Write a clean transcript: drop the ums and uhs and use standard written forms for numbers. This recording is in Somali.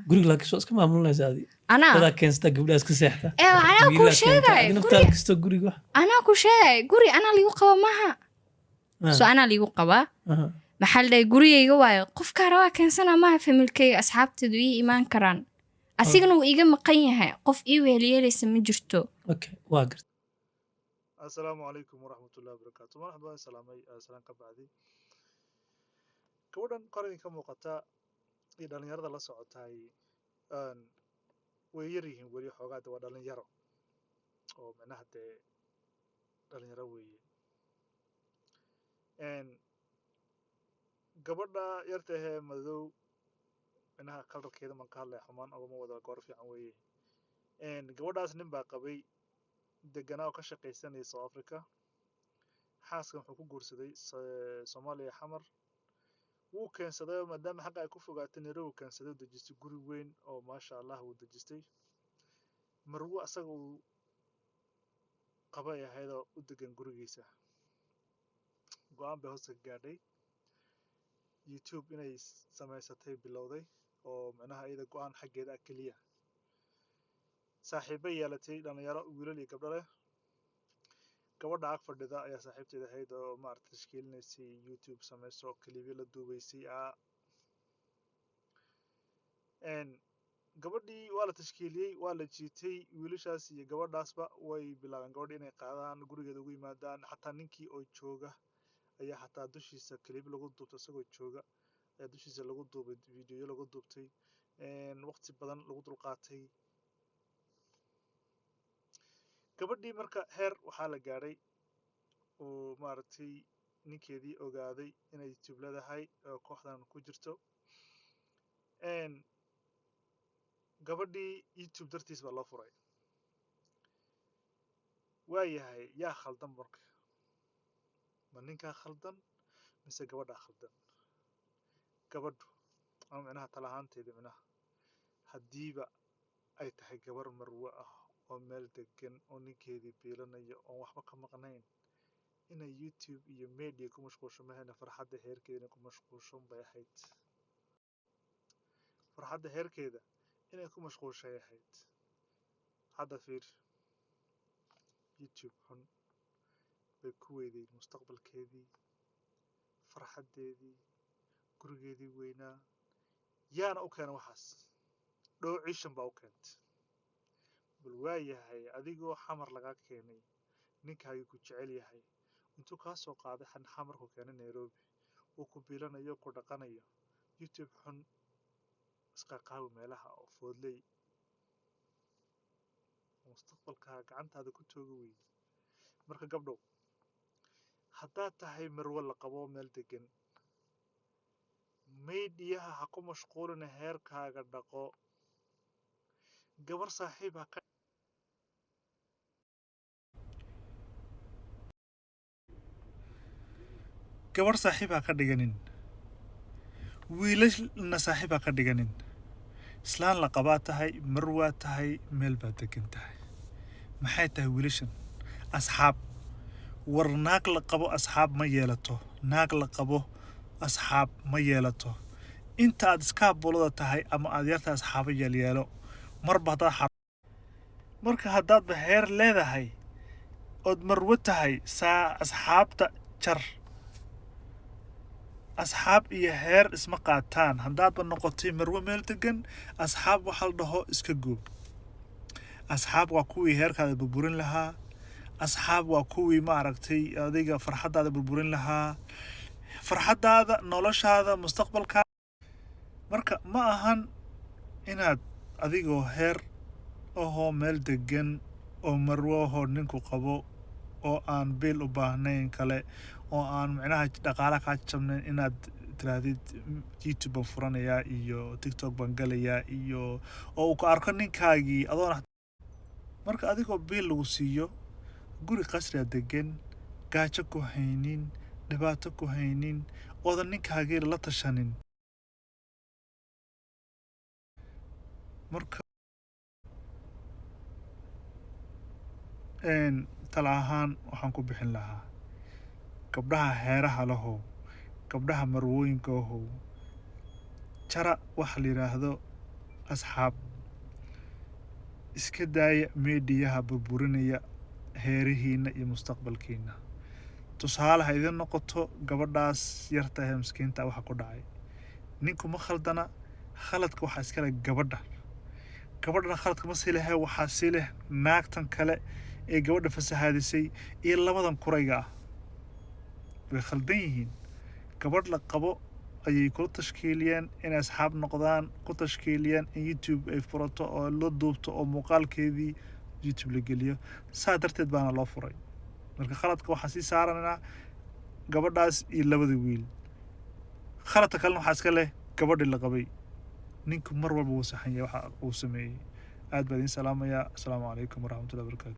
Guriga laakiin soo iska maamulinaysa adi. Anaa Dadaa keensata, gabdhaha iska seexda. Ee, anaa kuu Wiilaa keenta, sheegay adi guri naftaada kastoo guriga wax. Anaa ku sheegay, guri anaa liigu qaba maha. So anaa liigu qabaa. Maxaa la dhahay, gurigayga waayo, qofkaa rabaa keensana maaha, familkayga, asxaabteedu ii imaan karaan, asigana wuu iiga maqan yahay, qof ii wehelyeelaysa ma jirto. Okay, waa gartay. Assalaamu calaykum waraxmatullahi wabarakaatu. Madaxda waan salaamay. Salaan ka bacdi, gabadhan kor idinka muuqata iyo dhalinyarada la socotaay way yar yihiin weli xoogaa, de waa dhalinyaro oo micnaha dee dhalinyaro weeye. Gabadha yarta ahee madow, micnaha kalarkeeda man ka hadlaya, xumaan ogama wada, goor fiican weeye. Gabadhaas nin baa qabay, deganaa oo ka shaqaysanaya South Africa. Xaaskan wuxuu ku guursaday Soomaaliya, Xamar wuu keensaday, maadaama xaqa ay ku fogaatay Nairobi keensaday, oo dejistay guri weyn oo maasha Allah wuu dejistay. Marwo asaga uu qabay ahaydoo u degan gurigiisa. Go-aan bay hoosta ka gaadhay, YouTube inay samaysatay bilowday, oo micnaha iyada go-aan xaggeeda ah keliya. Saaxiibbay yeelatay, dhalinyaro wiilal iyo gabdho leh. Gabadha ag fadhida ayaa saaxiibteed ahayd oo maaragtay tashkiilinaysay YouTube samayso oo clipyo la duubaysay. Gabadhii waa la tashkiiliyey, waa la jiitay. Wiilashaas iyo gabadhaasba way bilaabeen gabadhii inay qaadaan, gurigeeda ugu yimaadaan. Xataa ninkii oo jooga ayaa xataa dushiisa clip lagu duubtay, isagoo jooga ayaa dushiisa lagu duubay, videoyo lagu duubtay, waqti badan lagu dulqaatay gabadhii. Marka heer waxaa la gaadhay uu maaragtay ninkeedii ogaaday inay YouTube leedahay oo kooxdan ku jirto. Gabadhii YouTube dartiis baa loo furay. Waayahay, yaa khaldan marka? Ma ninkaa khaldan mise gabadhaa khaldan? Gabadhu ama micnaha tala ahaanteeda, micnaha haddiiba ay tahay gabar marwo ah oo meel degan oo ninkeedii biilanayo oon waxba ka maqnayn, inay YouTube iyo media ku mashquulsho mahayna, farxadda heerkeeda inay ku mashquulsho bay ahayd. Farxadda heerkeeda inay ku mashquulshay ahayd. Hadda fiir, YouTube xun bay ku weyday mustaqbalkeedii, farxaddeedii, gurigeedii weynaa. Yaana u keena waxaas? Dhoocishan baa u keentay. Bal waayahay, adigoo Xamar lagaa keenay, ninkaagii ku jecel yahay intuu kaa soo qaaday Xamarku keenay Nairobi, uu ku biilanayo, ku dhaqanayo, YouTube xun isqaqaawi meelaha oo foodley mustaqbalkaa gacantaada ku tooga weyde. Marka gabdhow, haddaad tahay marwo la qabo meel degan, mediaha ha ku mashquulina, heerkaaga dhaqo. Gabar saaxiib ha ka gabar saaxiib ha ka dhiganin, wiilalna saaxiib ha ka dhiganin. Islaan la qabaa tahay, marwaa tahay, meel baad degan tahay. Maxay tahay wiilashan asxaab? War naag la qabo asxaab ma yeelato, naag la qabo asxaab ma yeelato. Inta aad iskaabulada tahay ama aad yarta asxaabo yeelyeelo, marba haddaad marka haddaadba heer leedahay ood marwo tahay, saa asxaabta jar. Asxaab iyo heer isma qaataan. Haddaadba noqotay marwo meel degan, asxaab waxa la dhaho iska goob. Asxaab waa kuwii heerkaada burburin lahaa, asxaab waa kuwii maaragtay adiga farxaddaada burburin lahaa, farxaddaada, noloshaada, mustaqbalka. Marka ma ahan inaad adigoo heer ahoo meel degan oo marwo ahoo ninku qabo oo aan biil u baahnayn kale oo aan micnaha dhaqaala kaa jabnayn inaad tiraahdid YouTube baan furanayaa iyo TikTok baan galayaa iyo oo uu ku arko ninkaagii adoona. Marka adigoo biil lagu siiyo, guri qasriga degan, gaajo ku haynin, dhibaato ku haynin, oodan ninkaagii la tashanin, marka tala ahaan waxaan ku bixin lahaa gabdhaha heeraha lahow, gabdhaha marwooyinka ahow, jara waxa la yidhaahdo Asxaab, iska daaya meediyaha burburinaya heerihiina iyo mustaqbalkiina. Tusaale ha idin noqoto gabadhaas yarta ee miskiinta waxa ku dhacay. Ninku ma khaldana, khaladka waxaa iska leh gabadha. Gabadhana khaladka ma sii lehe, waxaa sii leh naagtan kale ee gabadha fasahaadisay iyo labadan kurayga ah. Way khaldan yihiin. Gabadh la qabo ayay kula tashkiiliyeen inay asxaab noqdaan, ku tashkiiliyeen in YouTube ay furato oo la duubto oo muuqaalkeedii YouTube la geliyo. Saa darteed baana loo furay. Marka khaladka waxaa sii saaranaynaa gabadhaas iyo labada wiil. Khaladka kalena waxaa iska leh gabadhii la qabay. Ninku mar walba wuu saxan yahay waxa uu sameeyey. Aad baa idiin salaamayaa. Asalaamu calaykum waraxmatullahi wabarakaatu.